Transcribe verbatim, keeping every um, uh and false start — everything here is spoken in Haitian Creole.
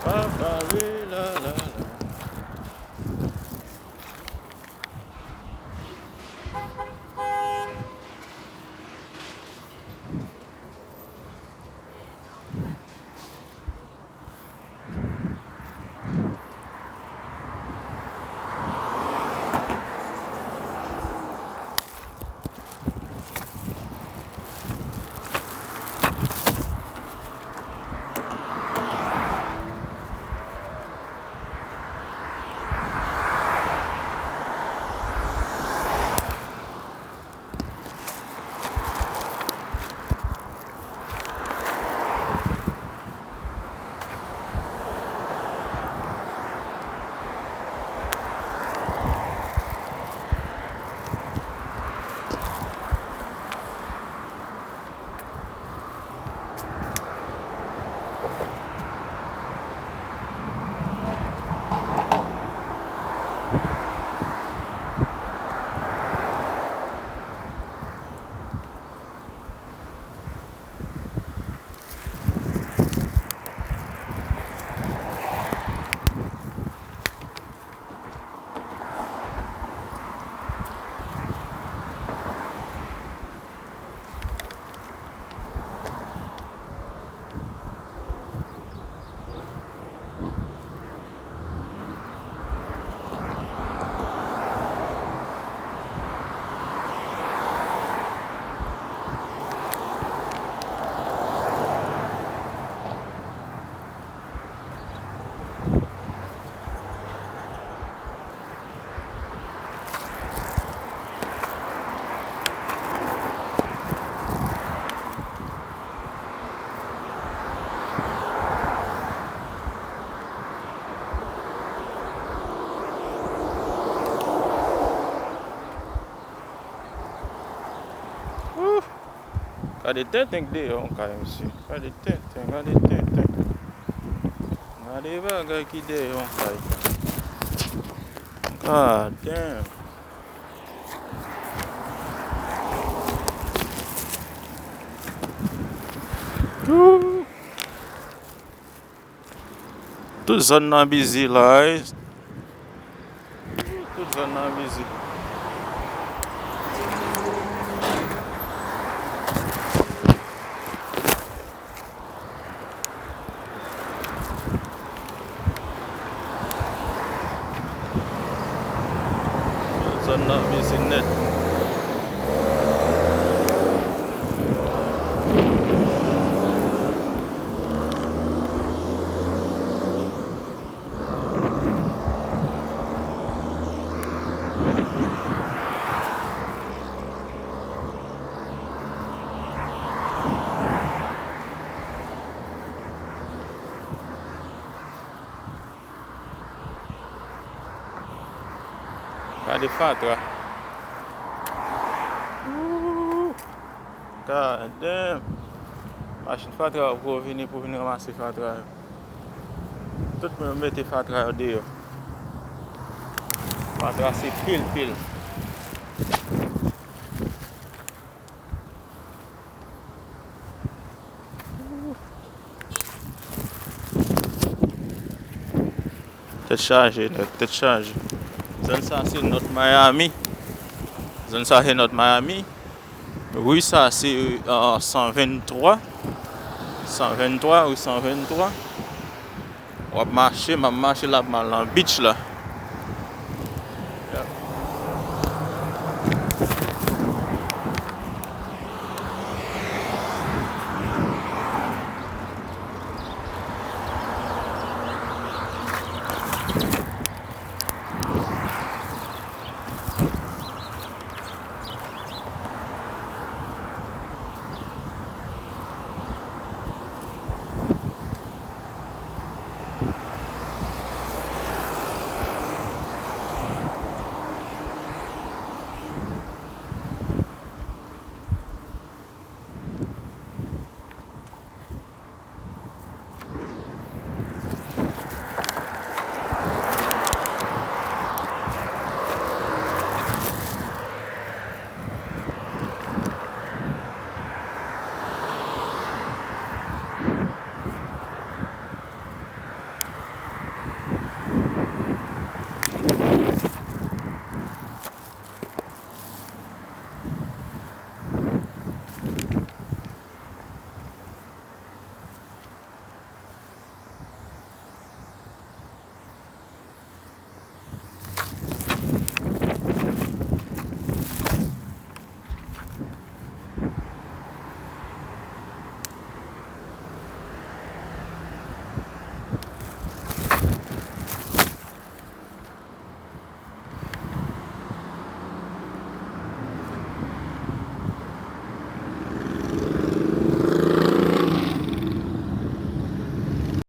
Papa, wi, la, la, la. Ooh. Gade tenten k dèyè yon kay, mesye. Gade tenten, gade tenten. Gade bagay ki dèyè yon kay. God damn. Ooh. Tout zòn nan bizi la, wi. Tout zòn nan bizi. Zòn nan bizi nèt. Gade fatra. Ooh. God damn. Machin fatra yo poko vini pou vin ranmase fatra yo. Tout moun mete fatra yo deyò. Fatra se pil, pil. Tèt chaje nèt, tèt chaje. Zòn sa se North Miami. Zòn sa se North Miami. Ri sa se, euh, san venntwa. San venntwa, ri san venntwa. W ap mache, m ap mache la, m al nan beach la.